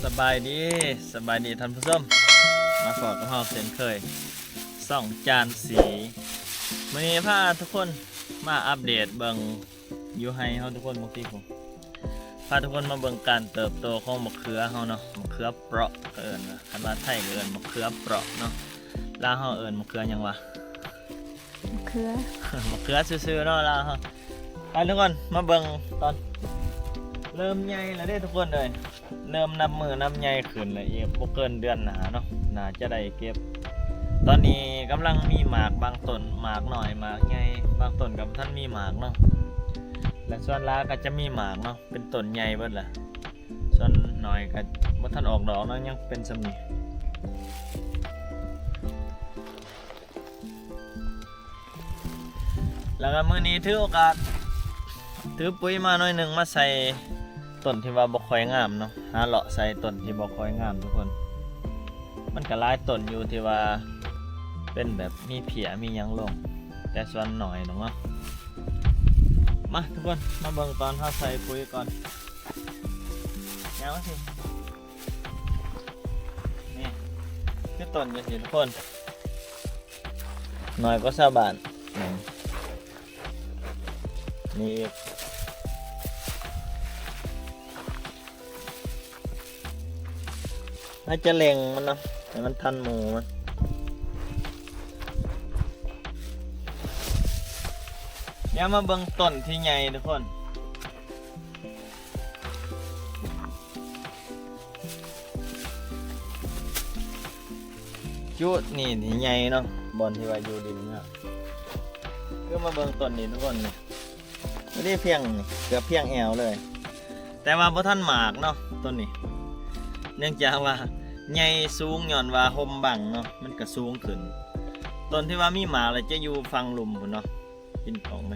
ສະບາຍດີ ສະບາຍດີທ່ານຜູ້ຊົມ ມາພໍ້ກັບເຮົາເຊັ່ນເຄີຍ ຊ່ອງຈານສີ. ມື້ນີ້ພາທຸກຄົນມາອັບເດດເບິ່ງຢູ່ໄຮ່ເຮົາທຸກຄົນ ບາງທີພຸ້ນ ພາທຸກຄົນມາເບິ່ງການເຕີບໂຕຂອງມະເຂືອເຮົາເນາະ ມະເຂືອເປາະ ເຂົາເອີ້ນວ່າ ຄັນວ່າໄທກໍເອີ້ນມະເຂືອເປາະເນາະ ລາວເຮົາເອີ້ນມະເຂືອຫຍັງວະ? ມະເຂືອ ມະເຂືອຊື່ໆເນາະລາວເຮົາ. ໄປທຸກຄົນ ມາເບິ່ງຕອນເລີ່ມໃຫຍ່ແລ້ວເດ້ທຸກຄົນເອີຍ ເລີ່ມນັບມື້ນັບໃຫຍ່ຂຶ້ນແລ້ວ ອີກບໍ່ເກີນເດືອນໜ້າເນາະ ໜ້າຈະໄດ້ເກັບ. ຕອນນີ້ກຳລັງມີໝາກບາງຕົ້ນ ໝາກນ້ອຍ ໝາກໃຫຍ່ ບາງຕົ້ນກໍບໍ່ທັນມີໝາກເນາະ ແລະສ່ວນຫຼາຍກໍຈະມີໝາກເນາະ ເປັນຕົ້ນໃຫຍ່ເບິດແຫຼະ ສ່ວນໜ້ອຍກໍບໍ່ທັນອອກດອກເນາະ ຍັງເປັນສ່ຳນີ້. ແລ້ວກໍມື້ນີ້ຖືໂອກາດ ຖືປຸ໋ຍມາໜ້ອຍໜຶ່ງ ມາໃສ່ຕົ້ນທີ່ວ່າບໍ່ຄ່ອຍງາມເນາະ ຫາເລາະໃສ່ຕົ້ນທີ່ບໍ່ຄ່ອຍງາມທຸກຄົນ. ມັນກໍຫຼາຍຕົ້ນຢູ່ທີ່ວ່າເປັນແບບມີເພັ້ຍມີຫຍັງລົງ ແຕ່ສ່ວນໜ້ອຍດອກເນາະ. ມາທຸກຄົນ ມາເບິ່ງຕອນເຮົາໃສ່ປຸ໋ຍກ່ອນ ຍ່າງມາຊິ ນີ້ ຄືຕົ້ນຈັ່ງຊີ້ທຸກຄົນ ໜ້ອຍກວ່າຊາວບ້ານ ນີ້ອີກ ອາດຈະເລັ່ງມັນເນາະ ໃຫ້ມັນທັນໝູ່ມັນ. ດຽວມາເບິ່ງຕົ້ນທີ່ໃຫຍ່ທຸກຄົນ. ຈຸດນີ້ທີ່ໃຫຍ່ເນາະ ບ່ອນທີ່ວ່າຢູ່ດິນເນາະ ຄືມາເບິ່ງຕົ້ນນີ້ທຸກຄົນນີ້ ບໍ່ໄດ້ພຽງນີ້ ເກືອບພຽງແອວເລີຍ ແຕ່ວ່າບໍ່ທັນໝາກເນາະຕົ້ນນີ້ ເນື່ອງຈາກວ່າໃຫຍ່ສູງ ຍ້ອນວ່າຮົ່ມບັງເນາະ ມັນກະສູງຂຶ້ນ. ຕົ້ນທີ່ວ່າມີໝາກແລ້ວຈະຢູ່ຝັ່ງລຸ່ມພຸ້ນເນາະ ປິ່ນກ້ອງໄປ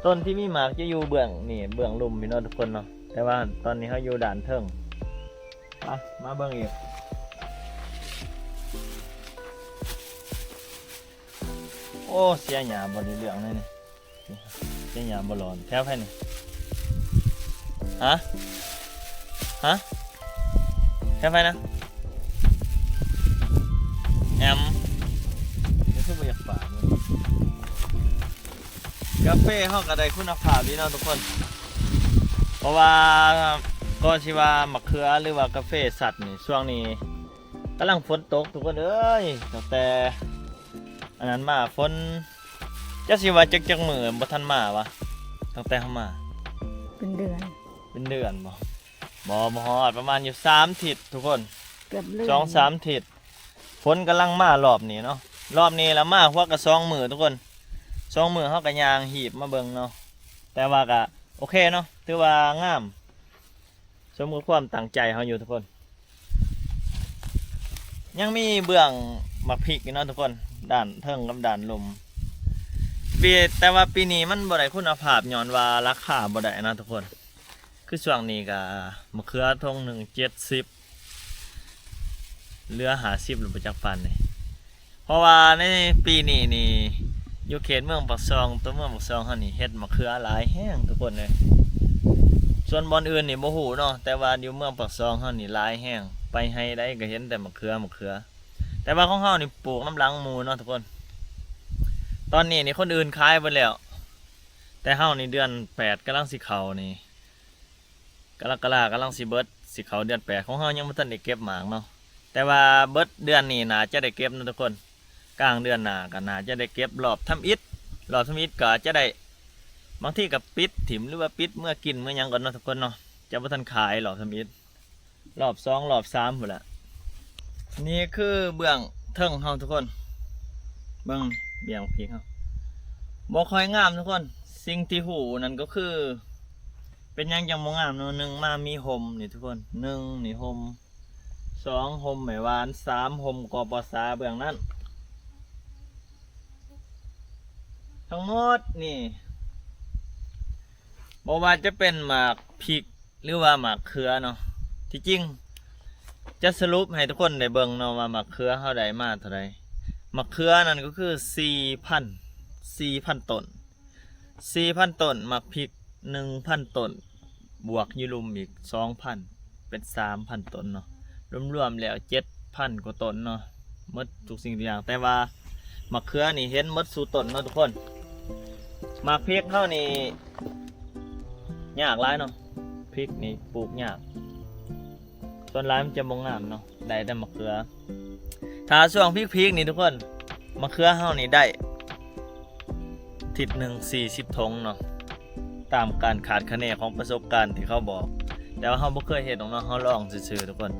ຕົ້ນທີ່ມີໝາກຈະຢູ່ເບື້ອງນີ້ ເບື້ອງລຸ່ມນີ້ເນາະທຸກຄົນເນາະ ແຕ່ວ່າຕອນນີ້ເຮົາຢູ່ດ້ານເທິງ. ໄປ ມາເບິ່ງອີກ ໂອ້ ເສຍຫຍ້າບໍ່ໄດ້ເລື່ອງເລີຍນີ້ ເສຍຫຍ້າບໍ່ຫຼອນ ແຖວໃຜນີ້? ຮະ? ຮະ? ແຖວໃຜນະ? ແອມ ຄືບໍ່ຢາກປາກ ກາເຟເຮົາກໍໄດ້ຄຸນນະພາບດີເນາະທຸກຄົນ ເພາະວ່າກໍຊິວ່າໝາກເຂືອ ຫຼືວ່າກາເຟສັດນີ້ ຊ່ວງນີ້ກຳລັງຝົນຕົກທຸກຄົນເອີຍ ຕັ້ງແຕ່ອັນນັ້ນມາຝົນ ຈັກຊິວ່າຈັກ ຈັກມື້ບໍ່ທັນມາວະ ຕັ້ງແຕ່ເຮົາມາ ເປັນເດືອນ ເປັນເດືອນບໍ່? ບໍ່ ບໍ່ຮອດ ປະມານຢູ່ສາມທິດທຸກຄົນ ເກືອບເດືອນ ສອງສາມທິດ ຝົນກຳລັງມາລອບນີ້ເນາະ ລອບນີ້ລະມາຫົວກະສອງມື້ທຸກຄົນ ສອງມື້ເຮົາກະຍ່າງຮີບມາເບິ່ງເນາະ ແຕ່ວ່າກະໂອເຄເນາະ ຖືວ່າງາມ ສົມກັບຄວາມຕັ້ງໃຈເຮົາຢູ່ທຸກຄົນ. ຍັງມີເບື້ອງໝາກພິກຢູ່ເນາະທຸກຄົນ ດ້ານເທິງກັບດ້ານລຸ່ມ ປີ ແຕ່ວ່າປີນີ້ມັນບໍ່ໄດ້ຄຸນນະພາບ ຍ້ອນວ່າລາຄາບໍ່ໄດ້ເນາະທຸກຄົນ. ຄືຊ່ວງນີ້ກະໝາກເຂືອຖົງໜຶ່ງເຈັດສິບ ເຫຼືອຫ້າສິບແລ້ວບໍ່ຈັກປານໃດ ເພາະວ່າໃນປີນີ້ນີ້ ຢູ່ເຂດເມືອງປາກຊ່ອງ ຕົວເມືອງປາກຊ່ອງເຮົານີ້ເຮັດໝາກເຂືອຫຼາຍແຮງທຸກຄົນເອີຍ. ສ່ວນບ່ອນອື່ນນີ້ບໍ່ຮູ້ເນາະ ແຕ່ວ່າຢູ່ເມືອງປາກຊ່ອງເຮົານີ້ຫຼາຍແຮງ ໄປໄຮ່ໃດກໍເຫັນແຕ່ໝາກເຂືອ ໝາກເຂືອ. ແຕ່ວ່າຂອງເຮົານີ້ປູກນຳຫຼັງໝູ່ເນາະທຸກຄົນ. ຕອນນີ້ນີ້ຄົນອື່ນຂາຍເບິດແລ້ວ ແຕ່ເຮົານີ້ເດືອນແປດກຳລັງຊິເຂົ້ານີ້ ກໍລະກະລາກຳລັງຊິເບິດ ຊິເຂົ້າເດືອນແປດ ຂອງເຮົາຍັງບໍ່ທັນໄດ້ເກັບໝາກເນາະ ແຕ່ວ່າເບິດເດືອນນີ້ໜ້າຈະໄດ້ເກັບເນາະທຸກຄົນ. ກາງເດືອນໜ້າກໍໜ້າຈະໄດ້ເກັບລອບທຳອິດ ລອບທຳອິດກໍອາດຈະໄດ້ ບາງທີກໍປິດຖິ້ມ ຫຼືວ່າປິດເມືອກິນເມືອຫຍັງກ່ອນເນາະທຸກຄົນເນາະ ຈະບໍ່ທັນຂາຍລອບທຳອິດ ລອບສອງ ລອບສາມພຸ້ນລະ. ນີ້ຄືເບື້ອງເທິງເຮົາທຸກຄົນ ເບິ່ງເບ້ຍໝາກພິກເຮົາ ບໍ່ຄ່ອຍງາມທຸກຄົນ. ສິ່ງທີ່ຮູ້ນັ້ນກໍຄື ເປັນຫຍັງຈັ່ງບໍ່ງາມເນາະ ໜຶ່ງມາມີຮົ່ມນີ້ທຸກຄົນ ໜຶ່ງນີ້ຮົ່ມ ສອງຮົ່ມໄມ້ຫວານ ສາມຮົ່ມກປສ ເບື້ອງນັ້ນ ທັງໝົດນີ້ ບໍ່ວ່າຈະເປັນໝາກພິກ ຫຼືວ່າໝາກເຂືອເນາະ ທີ່ຈິງຈະສະຫຼຸບໃຫ້ທຸກຄົນໄດ້ເບິ່ງເນາະວ່າໝາກເຂືອເຮົາໄດ້ມາເທົ່າໃດ. ໝາກເຂືອນັ້ນກໍຄືສີ່ພັນ ສີ່ພັນຕົ້ນ ສີ່ພັນຕົ້ນ ໝາກພິກໜຶ່ງພັນຕົ້ນ ບວກຢູ່ລຸ່ມອີກສອງພັນ ເປັນສາມພັນຕົ້ນເນາະ ລວມໆແລ້ວເຈັດພັນກວ່າຕົ້ນເນາະ ໝົດທຸກສິ່ງທຸກຢ່າງ. ແຕ່ວ່າໝາກເຂືອນີ້ເຫັນໝົດສູ່ຕົ້ນເນາະທຸກຄົນ. ໝາກພິກເຮົານີ້ຍາກຫຼາຍເນາະ ພິກນີ້ປູກຍາກ ສ່ວນຫຼາຍມັນຈະບໍ່ງາມເນາະ ໄດ້ແຕ່ໝາກເຂືອ. ຖ້າຊ່ວງພິກໆນີ້ທຸກຄົນ ໝາກເຂືອເຮົານີ້ໄດ້ທິດໜຶ່ງສີ່ສິບຖົງເນາະ ຕາມການຄາດຄະເນຂອງປະສົບການທີ່ເຂົາບອກ. ແຕ່ວ່າເຮົາບໍ່ເຄີຍເຮັດດອກເນາະ ເຮົາລອງຊື່ໆທຸກຄົນ.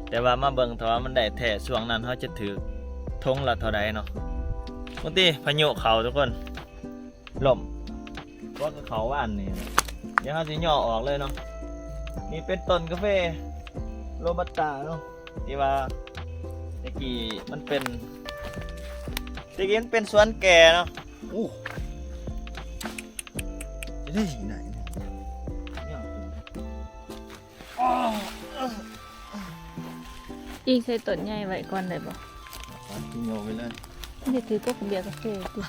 ແຕ່ວ່າມາເບິ່ງ ຖ້າວ່າມັນໄດ້ແທ້ຊ່ວງນັ້ນ ເຮົາຈະຖືກຖົງລະເທົ່າໃດເນາະ. ບາງທີພາຍຸເຂົ້າທຸກຄົນ ລົ້ມ ວ່າຄືເຂົາວານນີ້. ດຽວເຮົາຊິຍໍ້ອອກເລີຍເນາະ. ນີ້ເປັນຕົ້ນກາເຟໂຣບັດຕາເນາະ ທີ່ວ່າແຕ່ກີ້ມັນເປັນ ແຕ່ກີ້ມັນເປັນສວນແກ່ເນາະ. ໂອ້ ຈະໄດ້ຊິໄດ້ ອີງໃສ່ຕົ້ນໃຫຍ່ໄວ້ກ່ອນໄດ້ບໍ່? ຕັດກິໂຍໄປເລີຍ. ມັນຊິຖືກົກເບຍກາເຟຕິ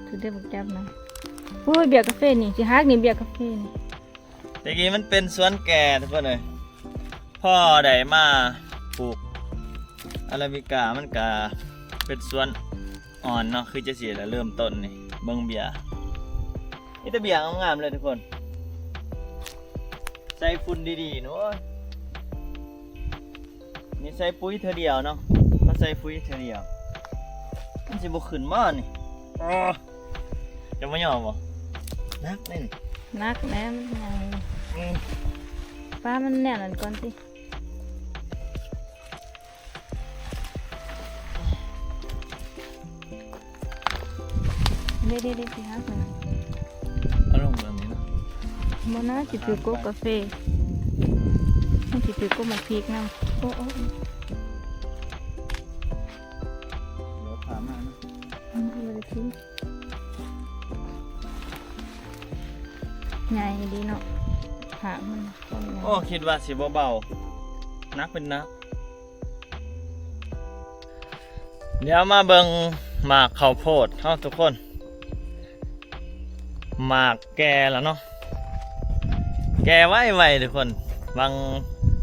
ຖືໄດ້ບັກຈັບນະ. ໂອ້ຍ ເບຍກາເຟນີ້ ຊິຫັກນີ້ ເບຍກາເຟນີ້. ແຕ່ກີ້ມັນເປັນສວນແກ່ທຸກຄົນເອີຍ ພໍໄດ້ມາປູກອາຣາບິກາ ມັນກະເປັນສວນ ອ່ອນເນາະ ຄືຈະຊິລະເລີ່ມຕົ້ນນີ້. ເບິ່ງເບຍ ມີແຕ່ເບຍງາມໆເລີຍທຸກຄົນ ໃສ່ຝຸ່ນດີໆເນາະ. ນີ້ໃສ່ປຸ໋ຍເທື່ອດຽວເນາະ ມາໃສ່ປຸ໋ຍເທື່ອດຽວ ມັນຊິບໍ່ຂຶ້ນບໍ່ນີ້? ໂອ້ ຈະມາຫຍໍ້ບໍ່? ໜັກເດ້ນີ້ ໜັກແດ່ ມັນໃຫຍ່. ອືມ ປ້າ ມັນແໜ້ນອັນກ່ອນຕິ. ເດ້ໆໆ ຊິຫັກແລ້ວນະ. ເອົາລົງແບບນີ້ເນາະ. ບໍ່ນະ ຊິຖືກົກກາເຟ ມັນຊິຖືກົກໝາກພິກນຳ. ໂອ້ ໂອ້ ໂອ້ ເດີນຜ່ານມາເນາະ. ອືມ ບໍ່ໄດ້ກິນ ໃຫຍ່ດີເນາະ ຫາກມັນ. ໂອ້ ຄິດວ່າຊິບໍ່ເບົາ ໜັກເປັນໜັກ. ດຽວມາເບິ່ງໝາກເຂົ້າໂພດເຮົາທຸກຄົນ ໝາກແກ່ແລ້ວເນາະ ແກ່ໄວໆທຸກຄົນ. ຫວ່າງ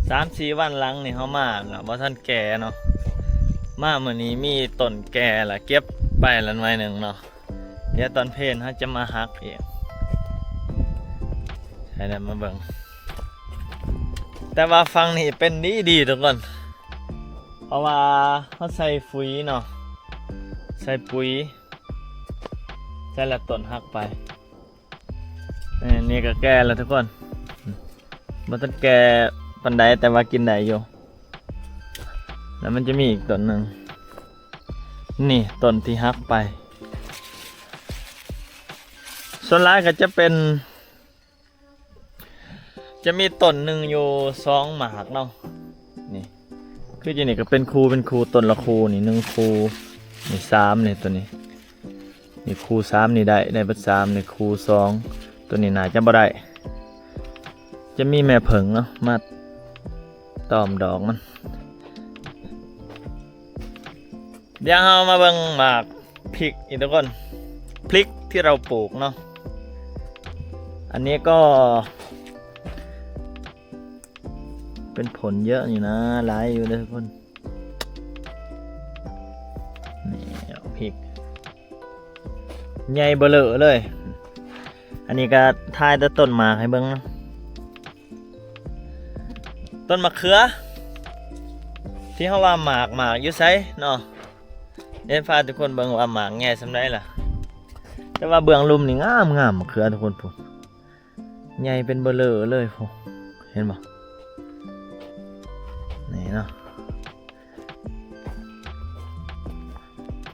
ສາມສີ່ວັນຫຼັງນີ້ເຮົາມາກະບໍ່ທັນແກ່ເນາະ ມາມື້ນີ້ມີຕົ້ນແກ່ລະ ເກັບໄປລະໜ່ວຍໜຶ່ງເນາະ. ດຽວຕອນເພນເຮົາຈະມາຫັກອີກ ໃຫ້ໄດ້ມາເບິ່ງ. ແຕ່ວ່າຝັ່ງນີ້ເປັນດີໆທຸກຄົນ ເພາະວ່າເຮົາໃສ່ຝຸ່ຍເນາະ ໃສ່ປຸ໋ຍ ໃສ່ແລ້ວຕົ້ນຫັກໄປ. ນີ້ ນີ້ກະແກ່ແລ້ວທຸກຄົນ ບໍ່ທັນແກ່ປານໃດ ແຕ່ວ່າກິນໄດ້ຢູ່. ແລ້ວມັນຈະມີອີກຕົ້ນໜຶ່ງ ນີ້ຕົ້ນທີ່ຫັກໄປ. ສ່ວນຫຼາຍກະຈະເປັນ ຈະມີຕົ້ນໜຶ່ງຢູ່ສອງໝາກເນາະ. ນີ້ ຄືຢູ່ນີ້ກະເປັນຄູ່ເປັນຄູ່ ຕົ້ນລະຄູ່ນີ້ ໜຶ່ງຄູ່ ນີ້ສາມ ນີ້ ໂຕນີ້ ນີ້ຄູ່ສາມນີ້ໄດ້ ໄດ້ເບິດສາມ ນີ້ຄູ່ສອງ ໂຕນີ້ໜ້າຈະບໍ່ໄດ້. ຈະມີແມ່ເຜິ້ງເນາະ ມາຕອມດອກມັນ. ດຽວເຮົາມາເບິ່ງໝາກພິກອີກທຸກຄົນ ພິກທີ່ເຮົາປູກເນາະ. ອັນນີ້ກໍເປັນຜົນເຍອະຢູ່ນະ ຫຼາຍຢູ່ເດີທຸກຄົນ. ນີ້ ພິກໃຫຍ່ເບີເລີເລີຍ. ອັນນີ້ກະຖ່າຍແຕ່ຕົ້ນໝາກໃຫ້ເບິ່ງເນາະ. ຕົ້ນໝາກເຂືອ ທີ່ເຮົາວ່າໝາກ ໝາກຢູ່ໃສເນາະ. ດຽວພາທຸກຄົນເບິ່ງວ່າໝາກໃຫຍ່ສ່ຳໃດລະ. ແຕ່ວ່າເບື້ອງລຸ່ມນີ້ງາມໆ ໝາກເຂືອທຸກຄົນ ພຸ້ນ ໃຫຍ່ເປັນເບີເລີເລີຍ ພຸ້ນ ເຫັນບໍ່? ນີ້ເນາະ.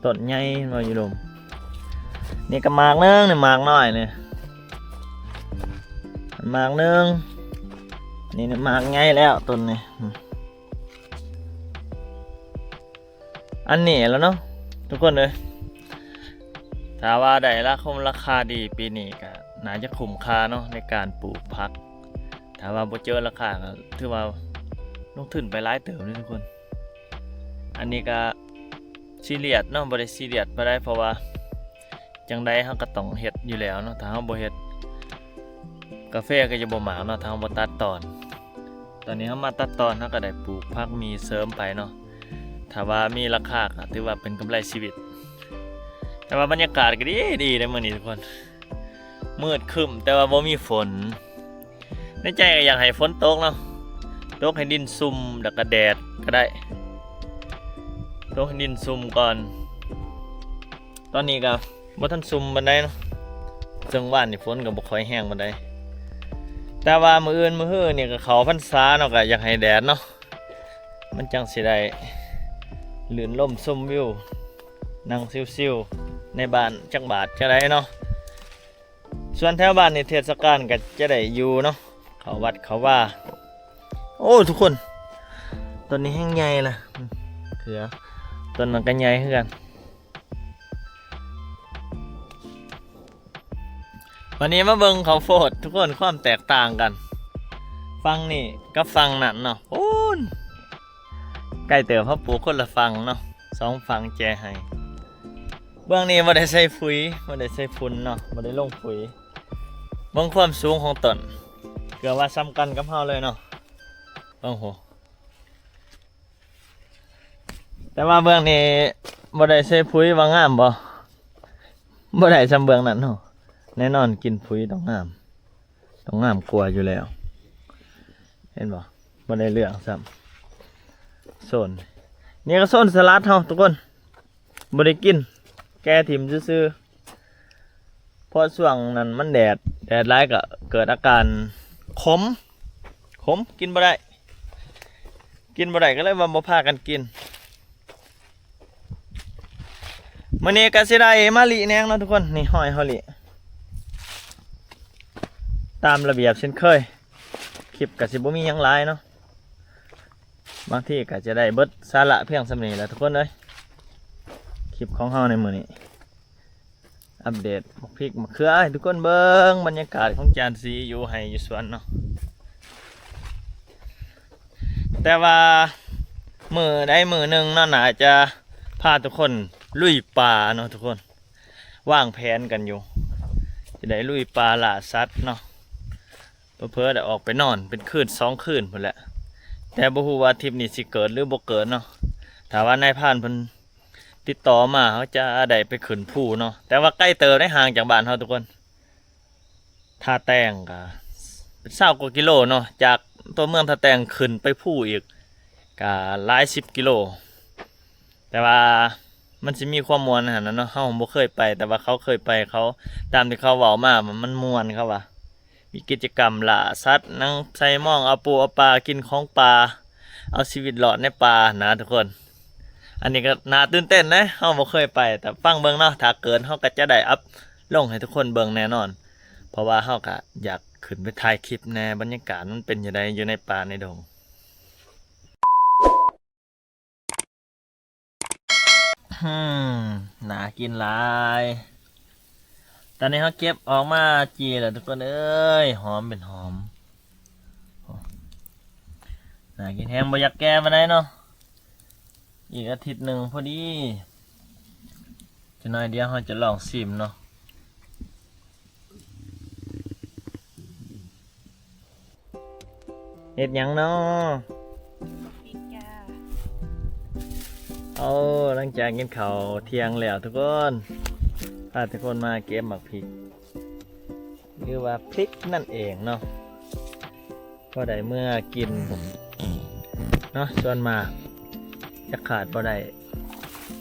ຕົ້ນໃຫຍ່ເນາະຢູ່ລຸ່ມ. ນີ້ກະໝາກໜຶ່ງ ນີ້ໝາກນ້ອຍນີ້ ໝາກໜຶ່ງ. ນີ້ ນີ້ໝາກໃຫຍ່ແລ້ວຕົ້ນນີ້. ອັນນີ້ແຫຼະເນາະທຸກຄົນເອີຍ ຖ້າວ່າໄດ້ລາຄົມລາຄາດີປີນີ້ກະໜ້າຈະຄຸ້ມຄ່າເນາະ ໃນການປູກຜັກ. ຖ້າວ່າບໍ່ເຈີລາຄາກະຖືວ່າລົງທຶນໄປຫຼາຍເຕີບເລີຍທຸກຄົນ. ອັນນີ້ກະຊີຣຽສເນາະ ບໍ່ໄດ້ຊີຣຽສປານໃດ ເພາະວ່າຈັ່ງໃດເຮົາກະຕ້ອງເຮັດຢູ່ແລ້ວເນາະ. ຖ້າເຮົາບໍ່ເຮັດ ກາເຟກະຈະບໍ່ໝາກເນາະ ຖ້າເຮົາບໍ່ຕັດຕອນ. ຕອນນີ້ເຮົາມາຕັດຕອນ ເຮົາກໍໄດ້ປູກຜັກມີເສີມໄປເນາະ. ຖ້າວ່າມີລາຄາກໍຖືວ່າເປັນກຳໄລຊີວິດ. ແຕ່ວ່າບັນຍາກາດກໍດີ ດີເດ້ມື້ນີ້ທຸກຄົນ. ມືດຄຶ້ມ ແຕ່ວ່າບໍ່ມີຝົນ. ໃນໃຈກໍຢາກໃຫ້ຝົນຕົກເນາະ. ຕົກໃຫ້ດິນຊຸ່ມ ແລ້ວກໍແດດກໍໄດ້. ຕົກໃຫ້ດິນຊຸ່ມກ່ອນ. ຕອນນີ້ກໍບໍ່ທັນຊຸ່ມປານໃດເນາະ. ເຊິ່ງວານນີ້ຝົນກໍບໍ່ຄ່ອຍແຮງປານໃດ. ແຕ່ວ່າມື້ອື່ນມື້ຮືນີ້ກໍເຂົ້າພັນສາເນາະ, ກໍຢາກໃຫ້ແດດເນາະ. ມັນຈັ່ງຊິໄດ້ລື່ນລົມຊົມວິວ, ນັ່ງຊິວໆໃນບ້ານຈັກບາດຈັ່ງໃດເນາະ. ສ່ວນແຖວບ້ານນີ້ເທດສະການກໍຈະໄດ້ຢູ່ເນາະ, ເຂົ້າວັດເຂົ້າວາ. ໂອ້ ທຸກຄົນ, ຕົ້ນນີ້ແຮງໃຫຍ່ລະ, ເຂືອ, ຕົ້ນນັ້ນກໍໃຫຍ່ຄືກັນ. ບາດນີ້ມາເບິ່ງເຂົ້າໂພດ ທຸກຄົນ, ຄວາມແຕກຕ່າງກັນ ຝັ່ງນີ້ກັບຝັ່ງນັ້ນເນາະ. ໂອ້ນ ໄກເຕີບ, ເຮົາປູກຄົນລະຝັ່ງເນາະ, ສອງຝັ່ງແຈໃຫ້. ເບື້ອງນີ້ບໍ່ໄດ້ໃສ່ຝຸ່ນ, ບໍ່ໄດ້ໃສ່ຝຸ່ນເນາະ, ບໍ່ໄດ້ລົງຝຸ່ນ. ເບິ່ງຄວາມສູງຂອງຕົ້ນ, ເກືອບວ່າສ່ຳກັນກັບເຮົາເລີຍເນາະ. ເບິ່ງໂຫ. ແຕ່ວ່າເບື້ອງນີ້ບໍ່ໄດ້ໃສ່ຝຸ່ນ, ວ່າງາມບໍ່? ບໍ່ໄດ້ສ່ຳເບື້ອງນັ້ນເນາະ. ແນ່ນອນ ກິ່ນຝຸ່ນຕ້ອງງາມ, ຕ້ອງງາມກວ່າຢູ່ແລ້ວ. ເຫັນບໍ່? ບໍ່ໄດ້ເລື່ອງຊ້ຳ. ໂຊນນີ້ກໍໂຊນສະຫຼັດເຮົາ ທຸກຄົນ. ບໍ່ໄດ້ກິນ, ແກ່ຖິ້ມຊື່ໆ. ເພາະຊ່ວງນັ້ນມັນແດດ, ແດດຫຼາຍກໍເກີດອາການຂົມ, ຂົມ, ກິນບໍ່ໄດ້, ກິນບໍ່ໄດ້ ກໍເລີຍວ່າບໍ່ພາກັນກິນ. ມື້ນີ້ກໍຊິໄດ້ມາລີ້ແໜງເນາະ ທຸກຄົນ. ນີ້ ຮອຍເຮົາລີ້ຕາມລະບຽບເຊັ່ນເຄີຍ. ຄລິບກໍຊິບໍ່ມີຫຍັງຫຼາຍເນາະ, ບາງທີກໍຈະໄດ້ເບິດສາລະພຽງສ່ຳນີ້ແຫຼະ ທຸກຄົນເອີຍ. ຄລິບຂອງເຮົາໃນມື້ນີ້ ອັບເດດໝາກພິກໝາກເຂືອໃຫ້ທຸກຄົນເບິ່ງ, ບັນຍາກາດຂອງຈານສີຢູ່ໄຮ່ຢູ່ສວນເນາະ. ແຕ່ວ່າມື້ໃດມື້ໜຶ່ງເນາະ, ໜ້າຈະພາທຸກຄົນລຸຍປ່າເນາະ ທຸກຄົນ. ວາງແຜນກັນຢູ່ ຈະໄດ້ລຸຍປ່າລ່າສັດເນາະ. ເຜີໆໄດ້ອອກໄປນອນເປັນຄືນສອງຄືນພຸ້ນແຫຼະ, ແຕ່ບໍ່ຮູ້ວ່າທຣິບນີ້ຊິເກີດຫຼືບໍ່ເກີດເນາະ. ຖ້າວ່ານາຍພານເພິ່ນຕິດຕໍ່ມາ ເຮົາຈະໄດ້ໄປຂຶ້ນພູເນາະ, ແຕ່ວ່າໄກເຕີບເດ້, ຫ່າງຈາກບ້ານເຮົາ ທຸກຄົນ. ທ່າແຕງກໍເປັນຊາວກວ່າກິໂລເນາະ, ຈາກຕົວເມືອງທ່າແຕງຂຶ້ນໄປພູອີກກໍຫຼາຍສິບກິໂລ. ແຕ່ວ່າມັນຊິມີຄວາມມ່ວນຫັ້ນນະເນາະ, ເຮົາບໍ່ເຄີຍໄປ, ແຕ່ວ່າເຂົາເຄີຍໄປ, ເຂົາ ຕາມທີ່ເຂົາເວົ້າມາ ມັນມ່ວນ, ເຂົາວ່າມີກິດຈະກຳລ່າສັດ, ນັ່ງໃສ່ມອງເອົາປູເອົາປາ, ກິນຂອງປ່າ, ເອົາຊີວິດລອດໃນປ່ານະ ທຸກຄົນ. ອັນນີ້ກໍໜ້າຕື່ນເຕັ້ນເດ້, ເຮົາບໍ່ເຄີຍໄປ, ແຕ່ຟັງເບິ່ງເນາະ, ຖ້າເກີດເຮົາກໍຈະໄດ້ອັບລົງໃຫ້ທຸກຄົນເບິ່ງແນ່ນອນ, ເພາະວ່າເຮົາກໍຢາກຂຶ້ນໄປຖ່າຍຄລິບແດ່, ບັນຍາກາດມັນເປັນຈັ່ງໃດຢູ່ໃນປ່າໃນດົງ. ອືມ ໜ້າກິນຫຼາຍ. ຕອນນີ້ເຮົາເກັບອອກມາຈີ່ແລ້ວ ທຸກຄົນເອີຍ, ຫອມເປັນຫອມ. ໜ້າກິນແຮງ, ບໍ່ຢາກແກ່ປານໃດເນາະ. ອີກອາທິດໜຶ່ງພໍດີ. ຈັກໜ້ອຍດຽວເຮົາຈະລອງຊີມເນາະ. ເຮັດຫຍັງເນາະ? ໝາກພິກຈ້າ. ເອົາ ຫຼັງຈາກກິນເຂົ້າທ່ຽງແລ້ວ ທຸກຄົນ ພາທຸກຄົນມາເກັບໝາກພິກ ຫຼືວ່າພິກນັ້ນເອງເນາະ. ພໍໄດ້ເມືອກິນເນາະ, ສ່ວນມາກຈະຂາດບໍ່ໄດ້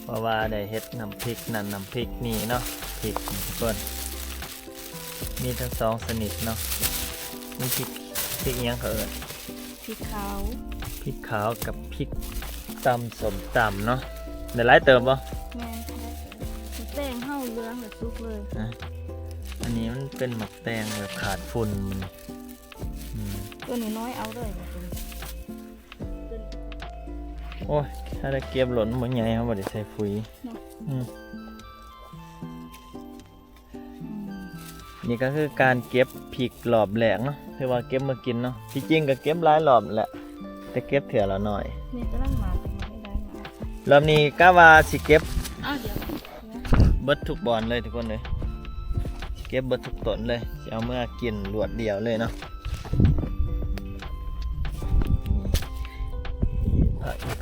ເພາະວ່າໄດ້ເຮັດນ້ຳພິກນັ້ນນ້ຳພິກນີ້ເນາະ. ພິກນີ້ ທຸກຄົນ ມີທັງສອງຊະນິດເນາະ. ມີພິກ ພິກຫຍັງເຂົາເອີ້ນ? ພິກຂາວ. ພິກຂາວກັບພິກຕຳສົ້ມຕຳເນາະ. ໄດ້ຫຼາຍເຕີບບໍ່? ແມ່ນ ໄດ້ເຕີບ. ໝາກແຕງເຮົາເຫຼືອງແລ້ວສຸກເລີຍ. ອະ ອັນນີ້ມັນເປັນໝາກແຕງແບບຂາດຝຸ່ນ. ອືມ ຕົວນ້ອຍໆເອົາເລີຍ ໂອ້ຍ ຖ້າໄດ້ເກັບໂລດ ມັນບໍ່ໃຫຍ່ ເຮົາບໍ່ໄດ້ໃສ່ຝຸ່ນເນາະ. ອືມ ອືມ ນີ້ກໍຄືການເກັບພິກລອບແລກເນາະ, ຖືວ່າເກັບມາກິນເນາະ. ທີ່ຈິງກໍເກັບຫຼາຍລອບແຫຼະ ແຕ່ເກັບເທື່ອລະໜ້ອຍ. ນີ້ກຳລັງມາ ໄດ້ມາ. ລອບນີ້ກະວ່າຊິເກັບ ອ້າວ ດຽວ ເບິດທຸກບ່ອນເລີຍ ທຸກຄົນເອີຍ. ເກັບເບິດທຸກຕົ້ນເລີຍ, ຊິເອົາເມືອກິນລວດດຽວເລີຍເນາະ.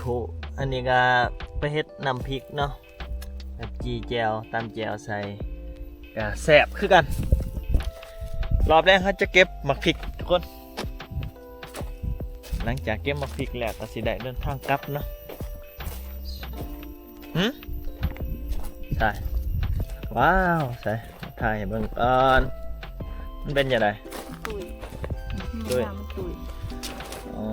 ຜູ້ ອັນນີ້ກະໄປເຮັດນ້ຳພິກເນາະ ແບບຈີ່ແຈ່ວ ຕຳແຈ່ວໃສ່ ກະແຊບຄືກັນ. ລອບແລງເຮົາຈະເກັບໝາກພິກທຸກຄົນ. ຫຼັງຈາກເກັບໝາກພິກແລ້ວກະຊິໄດ້ເດີນທາງກັບເນາະ. ຫຶ? ໃສ່ ວ້າວ ໃສ່ ຖ່າຍໃຫ້ເບິ່ງກ່ອນ ມັນເປັນຈັ່ງໃດ? ຕຸ້ຍ ຕຸ້ຍ ມັນຕຸ້ຍ. ອໍ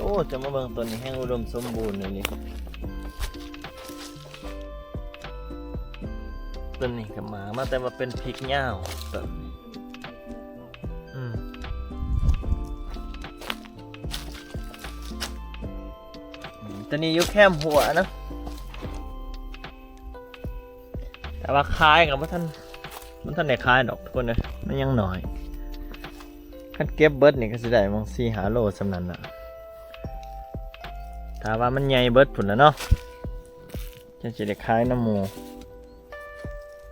ໂອ້ ຈະມາເບິ່ງຕົ້ນນີ້ແຮງອຸດົມສົມບູນເລີຍນີ້. ຕົ້ນນີ້ກະມາ ມາແຕ່ວ່າເປັນພິກຍາວ ອືມ ອືມ ຕົວນີ້ຢູ່ແຄມຫົວນະ ແຕ່ວ່າຂາຍກະບໍ່ທັນ ບໍ່ທັນໄດ້ຂາຍດອກທຸກຄົນເອີຍ ມັນຍັງໜ້ອຍ. ຄັນເກັບເບິດນີ້ກະຊິໄດ້ປະມານສີ່ຫ້າໂລສ່ຳນັ້ນນະ ຖ້າວ່າມັນໃຫຍ່ເບິດພຸ້ນລະເນາະ ຈັ່ງຊິໄດ້ຂາຍນຳໝູ່.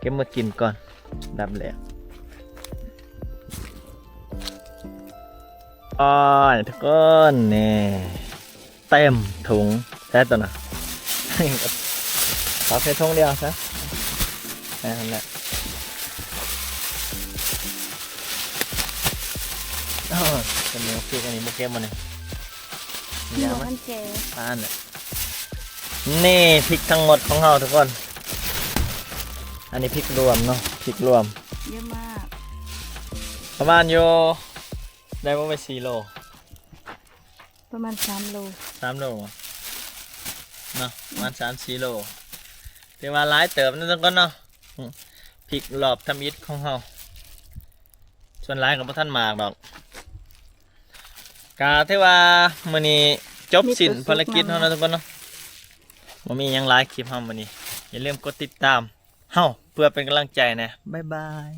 ເກັບມາກິນກ່ອນ ອັນດັບແລກ. ໂອ້ຍ ທຸກຄົນ ນີ້ ເຕັມຖົງ ໃສ່ຕົວນະ ເອົາໃສ່ຖົງດຽວຊະ ນັ້ນແຫຼະ. ໂອ້ຍ ເປັນແນວຄື ອັນນີ້ບໍ່ເກັບບໍ່ນີ້ ນີ້ ບໍ່ທັນແກ່ ອັນນັ້ນແຫຼະ. ນີ້ພິກທັງໝົດຂອງເຮົາທຸກຄົນ ອັນນີ້ພິກລວມເນາະ ພິກລວມ ເຍອະມາກ ປະມານຢູ່ ໄດ້ບໍ່ໄປສີ່ໂລ ປະມານສາມໂລ ສາມໂລເນາະ ປະມານສາມສີ່ໂລ ຖືວ່າຫຼາຍເຕີບເນາະທຸກຄົນເນາະ. ອືມ ພິກລອບທຳອິດຂອງເຮົາ ສ່ວນຫຼາຍກະບໍ່ທັນໝາກດອກ. ກະຖືວ່າມື້ນີ້ຈົບສິ້ນພາລະກິດເຮົາເນາະທຸກຄົນເນາະ ບໍ່ມີຫຍັງຫຼາຍ. ຄລິບເຮົາມື້ນີ້ ຢ່າລືມກົດຕິດຕາມເຮົາເພື່ອເປັນກຳລັງໃຈແດ່. ບາຍບາຍ.